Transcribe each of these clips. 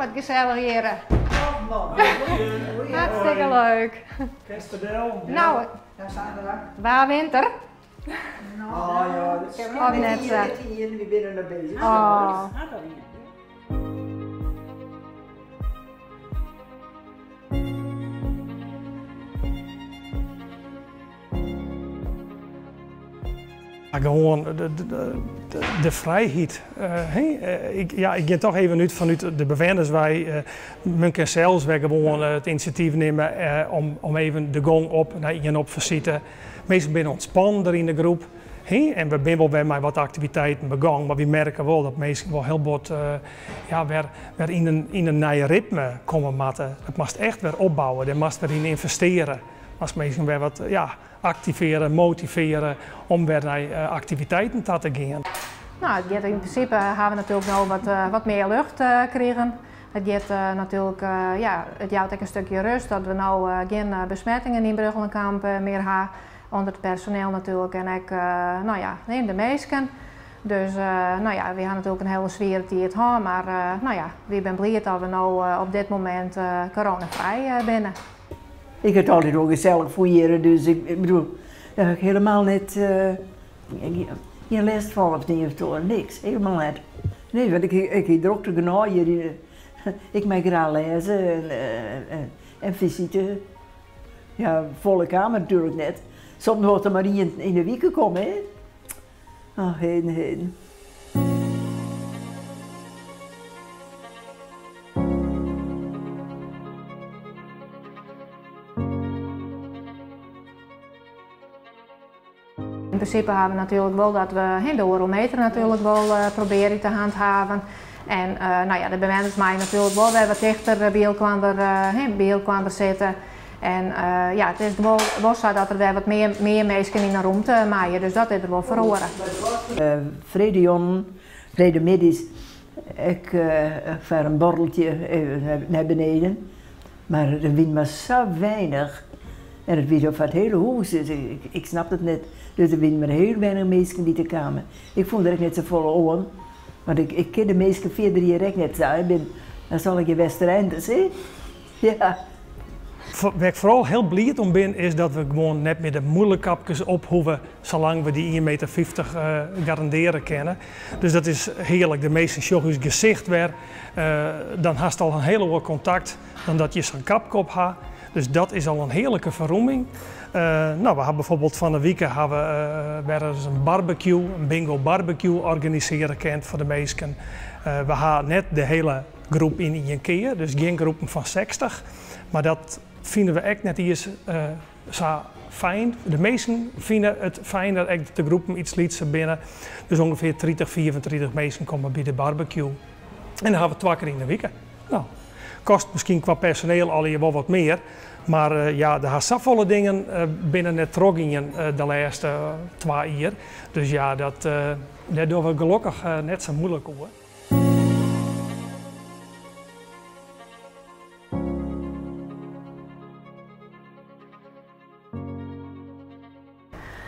wat gesellich hjirre. Hartstikke leuk. Kinst der del? Nou, waar winter? Oh ja, dat is Of net sa? We binne noch bezig. Oh. Gewoan de frijheid. Ja, ik gean toch even út fanút de bewenners wei. Men kin sels wer gewoan it inisjatyf nimme om even de gong op nei ien op besite. Minsken binne ûntspannen yn de groep. En we binne wol wer mei wat aktiviteiten begûn, mar wy merke wol dat minsken wol hiel bot ja, wer yn in nij ritme komme moatte. Dat moatst echt wer opbouwe, dêr moatst wer yn ynvestearje. Moatst minsken wer wat, ja, aktivearje, motivearje om wer nei aktiviteiten ta te gean. No, it giet yn prinsipe ha we natuerlik no wat mear lucht krigen. It giet natuerlik, ja, it jout ek in stikje rêst dat we no gjin besmettingen yn Brugchelencamp mear ha. Under it personeel natuerlik en ek, no ja, de minsken. Dus, no ja, wy ha natuerlik in hiele swiere tiid hân, mar no ja, wy binne bliid dat we no op dit momint coronafrij binne. Ik ha it altyd wol gesellich fûn hjir, dus ik bedoel, dêr ha ik helemaal net, gjin lêst fan of ien of oar, niks, helemaal net. Nee, want ik hie drokte genôch hjir, ik mei graach lêze en fisite. Ja, folle kamer natuerlik net. Soms mocht der mar ien yn de wike komme, hè. Ach, heden, heden. Yn prinsipe ha we natuerlik wol dat we de oardel meter natuerlik wol probearje te hanthaven. En no ja, de bewenners meie natuerlik wol wer wat tichter by elkoar sitte. En ja, it is wol sa dat der wer wat mear minsken yn 'e rûmte meie, dus dat is der wol feroare. Freedtejûn, freedtemiddeis, ik foar in borreltsje nei beneden. Mar der wiene mar sa weinich. En it wie foar it hiele hûs, dus ik snap it net. Dus der wiene mar hiel weinich minsken dy't der kamen. Ik fûn der ek net safolle oan, want ik ken de minsken fierder hjir ek net sa. Ik bin, dan sil ik je Westereinders, hè? Ja. Wêr't ik foaral hiel bliid om bin, is dat we gewoan net mear de mûlekapkes op hoege, salang't we dy 1,50 meter garandearje kinne. Dus dat is hearlik. De minsken sjogge ús gesicht wer. Dan hast al in hiel oar kontakt dan dat je sa'n kapke op ha. Dus dat is al in hearlike ferromming. No, we ha byfoarbyld fan 'e wike ha we wer ris in barbecue, in bingo barbecue organisearje kind foar de minsken. We ha net de hiele groep yn ien kear, dus gjin groepen fan 60. Mar dat fine we ek net iens sa fijn. De minsken fine it finer ek dat de groepen yts lytser binne. Dus ûngefear 30, 35 minsken komme by de barbecue. En dan ha we twa kear yn 'e wike. No, kostet miskien kwa personeel allegear wol wat mear. Mar ja, der ha safolle dingen binne net trochgien de lêste 2 jier. Dus ja, dêr dogge we gelokkich net sa muoilik oer.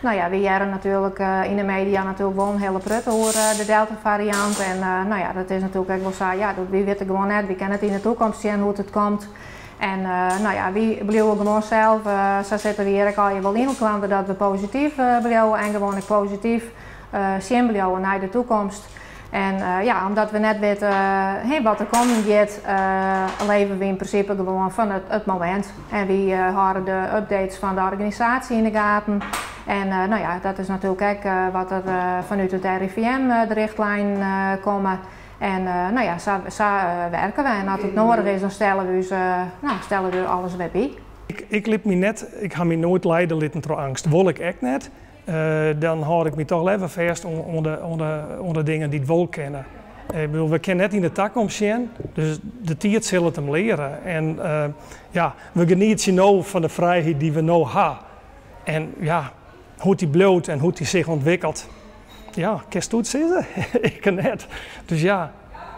No ja, wy hearre natuerlik yn de media natuerlik wol in hiele protte oer de Delta variant. En no ja, dat is natuerlik ek wol sa, ja, wy witte gewoan net, wy kinne net yn de takomst sjen hoe't it komt. En no ja, wy bliuwe gewoan sels, sa sitte we hjir ek al wol yn elkoar, dat we posityf bliuwe en gewoan ek posityf sjen bliuwe nei de takomst. En ja, omdat we net witte wat der kommen giet, leve we yn prinsipe gewoan fan it momint. En wy hâlde de updates fan de organisaasje yn de gaten. En no ja, dat is natuerlik ek wat der fanút it RIVM de richtlijnen komme. En no ja, sa wurkje we. En as it nedich is, dan stelle we ús, no, stelle we alles wer by. Ik lit my net, ik ha my noait liede litten troch eangst. Wol ik ek net. Dan hâld ik my toch leaver fêst oan de dingen dy't wol kinne. Ik bedoel, we kinne net yn de takomst sjen, dus de tiid sil it him leare. En ja, we genietsje no fan de frijheid dy't we no ha. En ja, hoe't dy bliuwt en hoe't dy sich ûntwikkelet, ja, kinst it sizze? Ik net. Dus ja,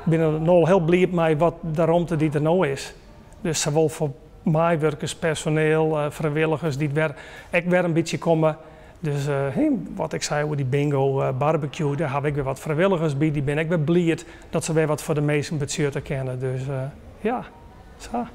ik bin no al hiel bliid mei wat de romte dy't der no is. Dus sawol foar meiwurkers, personeel, frijwilligers dy't wer, ek wer in bytsje komme. Dus wat ik sei oer dy bingo barbecue, dêr ha ik wer wat frijwilligers by. Dy binne ek wer bliid dat se wer wat foar de minsken betsjutte kinne. Dus ja. Ja, sa.